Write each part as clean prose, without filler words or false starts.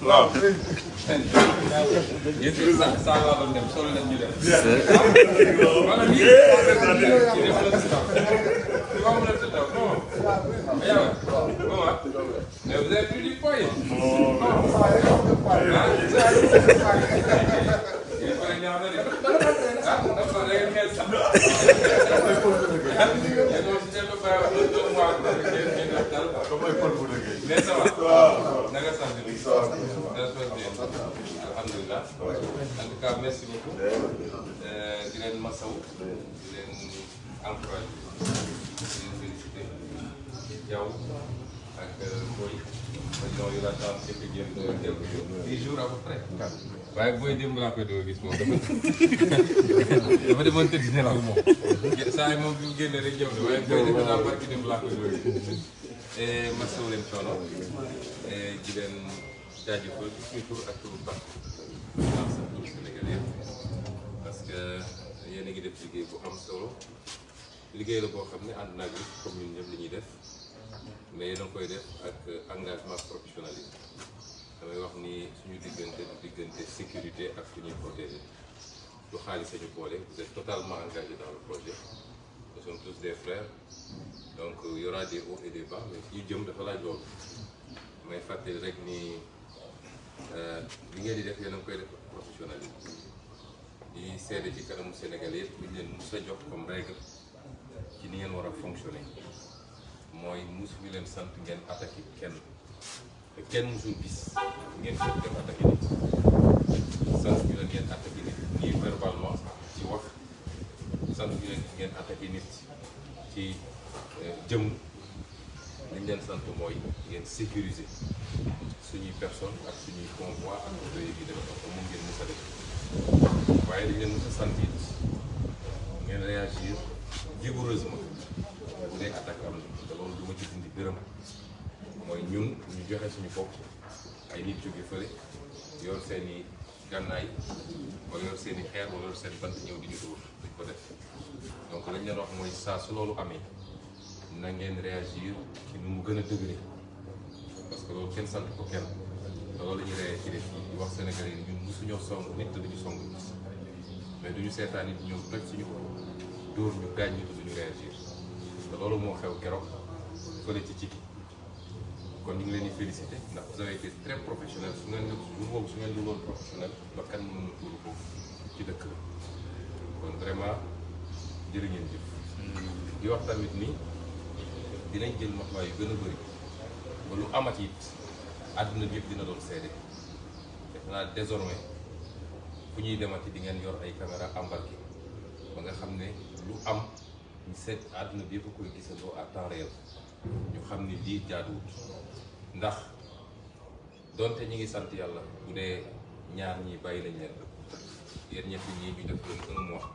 Wow. Yes, salah on them. Sorry, let me do mais vous avez plus du poids. Alhamdulillah. En tout cas, merci beaucoup. Di leen masawu, di leen encouragé, di leen félicité. Yow ak Boy, ñoo yu la chance que ngeen quelques 10 jours à peu près. waaye Boy démb laa koy doon gis moom dafa demoon tëdd nelaw moom. saa yi moom bi mu génnee rek ñëw na waaye Boy defe naa barki démb laa koy doon gis. masawu leen coono di leen jaajëfal ci suñu tur ak turu baax Sénégalais parce que yéen a ngi def liggéey bu am solo liggéey la boo xam ne ànd naa gis comme ñun ñëpp li ñuy def mais yéen a koy def ak engagement professionnalisme damay wax ni suñu diggante sécurité ak suñuy protéger du xaalis sañu boole vous êtes totalement engagé dans le projet nous sommes tous des frères donc il y aura des hauts et des bas mais yu jëm dafa laaj loolu may fàttali rek ni li ngeen di def yéen a ngi koy def professionnalisme di seede ci kanamu Sénégal yëpp ñu leen mus a jox comme règle ci ni ngeen war a fonctionner mooy musuñu leen sant ngeen attaqué kenn te kenn musul gis ngeen ko def attaqué nit sant ñu leen ngeen attaqué nit nii verbalement ci wax sant ñu leen ngeen attaqué nit ci jëm liñ leen sant mooy ngeen sécuriser suñuy personne ak suñuy convoi ak oto yi def ko moom ngeen mës a def waaye dañ leen mës a sant it ngeen réagir vigoureusement bu dee attaque am na te loolu du ma ci dindi gërëm mooy ñun ñu joxe suñu bopp ay nit jóge fële yor seen i gànnaay wala yor seen i xeer wala yor seen bant ñëw di ñu dóor duñ ko def donc lañ leen wax mooy saa su loolu amee na ngeen réagir ci nu mu gën a dëgëre parce que loolu kenn sant ko kenn te loolu la ñuy réagir di wax Sénégalais yi ñun mosuñoo song nit te duñu song nit mais duñu seetaan nit ñëw toj suñu dóor ñu gaañ ñu te duñu réagir te loolu moo xew keroog fële ci Ciki kon ñu ngi leen di féliciter ndax vous avez été très professionnel su ngeen lu boobu su ngeen lu loon professionnel ba kan mën na tuuru foofu ci dëkk la kon vraiment jërë ngeen jëf di wax tamit ni dinañ jël matuwaay yu gën a bëri ba lu amat it àdduna bi yëpp dina doon seede def naa désormais fu ñuy demati di ngeen yor ay caméra embarqué ba nga xam ne lu am ñu seet àdduna bi yëpp koy gisandoo à temps réel ñu xam ni lii jaaduwut ndax donte ñi ngi sant yàlla bu dee ñaar ñi bàyyi nañ leen yéen ñett ñii ñu def leen 1 mois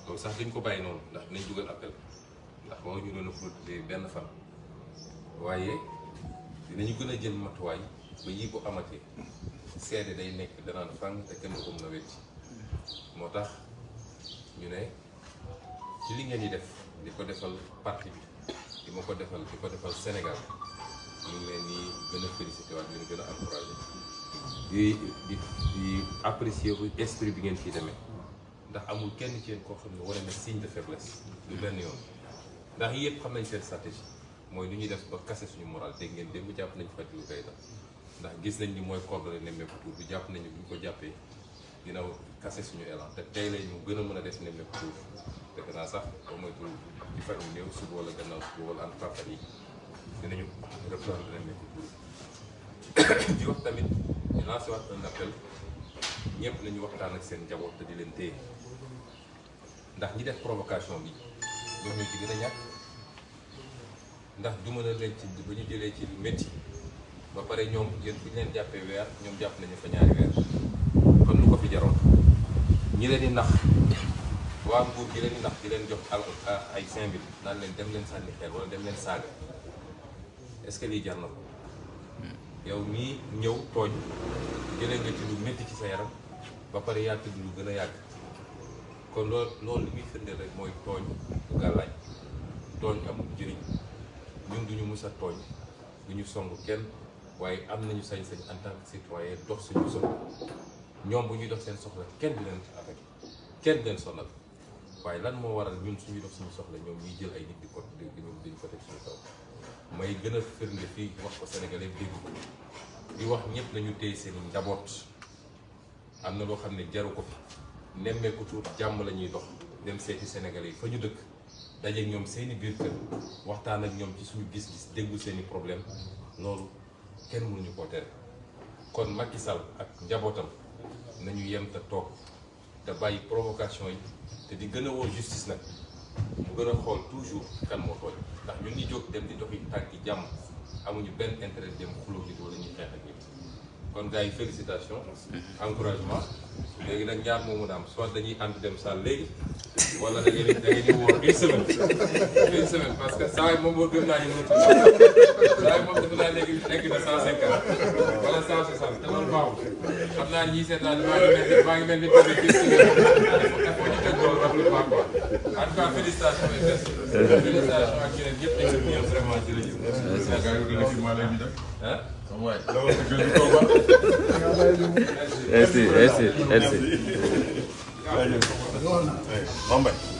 loolu sax dañ ko bàyyi noonu ndax dinañ dugal appel ndax moo ñu doon a protéger benn fan waaye dinañu gën a jël matuwaay ba yii bu amatee seede day nekk danaan fang te kenn du ko mën a wecc moo tax ñu ne ci li ngeen di def di ko defal parti bi di ko defal Sénégal ñu ngi leen di gën a félicité waat di leen gën a encouragé di apprécier esprit bi ngeen ciy demee ndax amul kenn ci yéen koo xam ne wane na signe de faiblesse du benn yoon ndax yëpp xam nañ seen stratégie mooy lu ñuy def ba kase suñu moral dégg ngeen démb jàpp nañ Fadilou Keita ndax gis nañ ni mooy coordonné nemmeeku tour bi jàpp nañu bu ñu ko jàppee dina kase suñu élan te tey lay ñu gën a mën a def nemmeeku tour fekk naa sax ba moytu ci fan yu néew suba wala gannaaw suba wala en tout cas yi dinañu reprendre nemmeeku tour di wax tamit di lancé waat un appel ñëpp nañu waxtaan ak seen njaboot te di leen téye ndax ñi def provocation bi ñoom ñoo ci gën a ñàkk ndax du mën a leen ci ba ñu jëlee ci lu métti ba pare ñoom yéen bu ñu leen jàppee weer ñoom jàpp nañu fa 2 weer kon lu ko fi jaroon ñi leen di nax waa nguur gi leen ndax di leen jox ay 5000 naan leen dem leen sànni xeer wala dem leen saaga est-ce que lii jar na ko yow mii ñëw tooñ jëlee nga ci lu métti ci sa yaram ba pare yaa tëdd lu gën a yàgg kon loolu li muy firndeel rek mooy tooñ du gàllaaj tooñ amul njëriñ ñun duñu mus a tooñ duñu song kenn waaye am nañu sañ-sañ en tant que citoyen dox suñu soxla ñoom bu ñuy dox seen soxla kenn du leen affect kenn du leen sonal waaye lan moo waral ñun suñuy dox suñu soxla ñoom ñuy jël ay nit di ko teg suñu kaw may gën a firnde fii wax ko sénégalais dégg ko di wax ñëpp nañu téye seen njaboot am na loo xam ne jaru ko fi nemmeeku tuut jàmm la ñuy dox dem seeti sénégalais yi fa ñu dëkk dajeeg ñoom seeni biir kër waxtaan ak ñoom ci suñu gis-gis déggu seeni problème loolu kenn mënuñu koo tere kon Macky Sall ak njabootam nañu yem te toog te bàyyi provocation yi te di gën a woo justice nag mu gën a xool toujours kan moo tooñ ndax ñun ñi jóg dem di doxi tànki jàmm amuñu benn intérêt dem xuloo nit wala ñuy xeex ak nit kon gars yi félicitations encouragement léegi nag ñaar moomu daam soit dañuy ànd dem salle léegi wala da ngeen di woor une semaine parce que saa yi moom boo gëm naa ñu mënut a saa yi moom defe naa léegi nekk na 150 wala 160 te loolu baaxul xam naa ñii seetaan maa ngi mel ni bëgg gis il faut ñu teg loolu rapidement quoi en tout cas félicitations et merci félicitations ak ñeneen ñëpp dañu leen ñëw vraiment jërëjëf. Merci.